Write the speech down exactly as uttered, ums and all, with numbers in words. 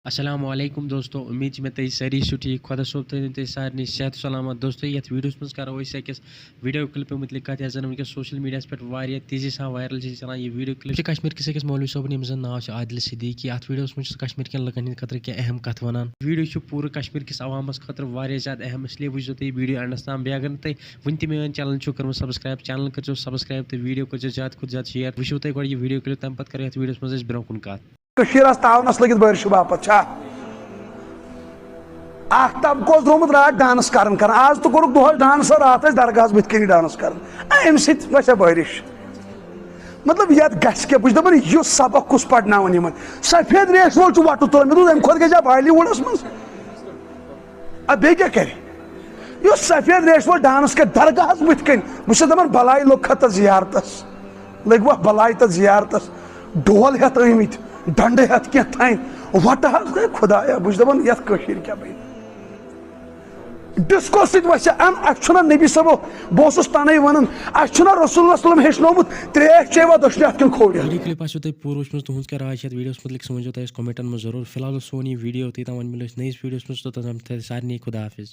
السلام علیکم دوستو، امید چھِ مےٚ تُہۍ سٲری چھِو ٹھیٖک۔ خۄدا صٲب تھٲیِن تُہۍ سارنٕے صحت سلامت۔ دوستو، یتھ ویڈیوس منٛز کرو أسۍ أکِس ویڈیو کلپہِ متعلق کتھ، یۄس زن وٕنکیٚس سوشل میڈیاہس پٮ۪ٹھ واریاہ تیزی سان وائرل چھِ چلان۔ یہِ ویڈیو کلپ چھِ کشمیر کِس أکِس مولوی صٲبن، ییٚمِس زن ناو چھُ عادل صدیقی۔ اتھ ویڈیوس منٛز چھُ سُہ کشمیر کٮ۪ن لُکن ہٕنٛدِ خٲطرٕ کینٛہہ اہم کتھٕ ونان۔ ویڈیو چھُ پوٗرٕ کشمیر کِس عوامس خٲطرٕ واریاہ زیادٕ اہم، اس لیے وٕچھزیو تُہۍ یہِ ویڈیو اینڈس تام۔ بیٚیہِ اگر نہٕ تُہۍ وٕنہِ تہِ میٲنۍ چینل چھِو کٔرمٕژ سبسکرائب، چینل کٔرزیو سبسکرائب تہٕ ویڈیو کٔرزیو زیادٕ کھۄتہٕ زیادٕ شیئر۔ وٕچھِو تُہۍ گۄڈٕ یہِ ویڈیو کلپ، تمہِ پتہٕ کرو یتھ ویڈیوس منٛز أسۍ برونٛہہ کُن کتھ۔ کٔشیٖر آسہٕ تاونَس لٔگِتھ بٲرشہِ باپتھ چھا؟ اکھ طبقہٕ اوس درٛامُت راتھ ڈانس کران کران، آز تہٕ کوٚرُکھ دۄہس ڈانس، راتھ ٲسۍ درگاہس بٕتھِ کنہِ ڈانس کران۔ اَمہِ سۭتۍ وَسیا بٲرِش؟ مطلب، یتھ گژھِ کیٛاہ؟ بہٕ چھُس دَپان، یُس سبق کُس پرناوان یِمن؟ سفید ریش وول چھُ وۄٹہٕ تُلان، مےٚ دوٚپ، اَمہِ کھۄتہٕ گژھِ ہا بالی وُڈس منٛز۔ اَدٕ بیٚیہِ کیٛاہ کرِ؟ یُس سفید ریش وول ڈانس کرِ درگاہس بٕتھِ کنہِ، بہٕ چھُس دَپان، بلاے لوٚگ کھا تتھ زیارتس، لٔگۍ وۄنۍ بلاے تتھ زیارتس، ڈول ہٮ۪تھ ٲمٕتۍ، ڈنڈٕ ہٮ۪تھ کینٛہہ تانۍ، وۄٹہٕ حظ گٔے خدایا۔ بہٕ چھُس دَپان، یتھ کٔشیٖرِ کیٛاہ بنہِ؟ ڈسکو سۭتۍ وَسہِ اَم، اَسہِ چھُنہ نبی صٲبو، بہٕ اوسُس تَنے وَنان، اَسہِ چھُنہ رسول اللہ صلی اللہ علیہ وسلم ہیٚچھنومُت ترٛیش چیٚوا دٔچھنہِ اَتھٕ کِنہٕ کھوورِ اَتھٕ؟ ویڈیو کلپ آسیو تۄہہِ پوٗرٕ وٕچھمٕژ، تُہنٛد کیٛاہ راے چھِ یَتھ ویڈیوَس مُتعلِق، سُہ ؤنۍزیو تۄہہِ اَسہِ کمنٹَن منٛز ضروٗر۔ فی الحال اوس سون یہِ ویڈیو یوٚتُے تام، وۄنۍ مِلو أسۍ نٔیِس ویڈیوَس منٛز، توٚتام تام تھٲیِو سارنٕے خۄدا حافظ۔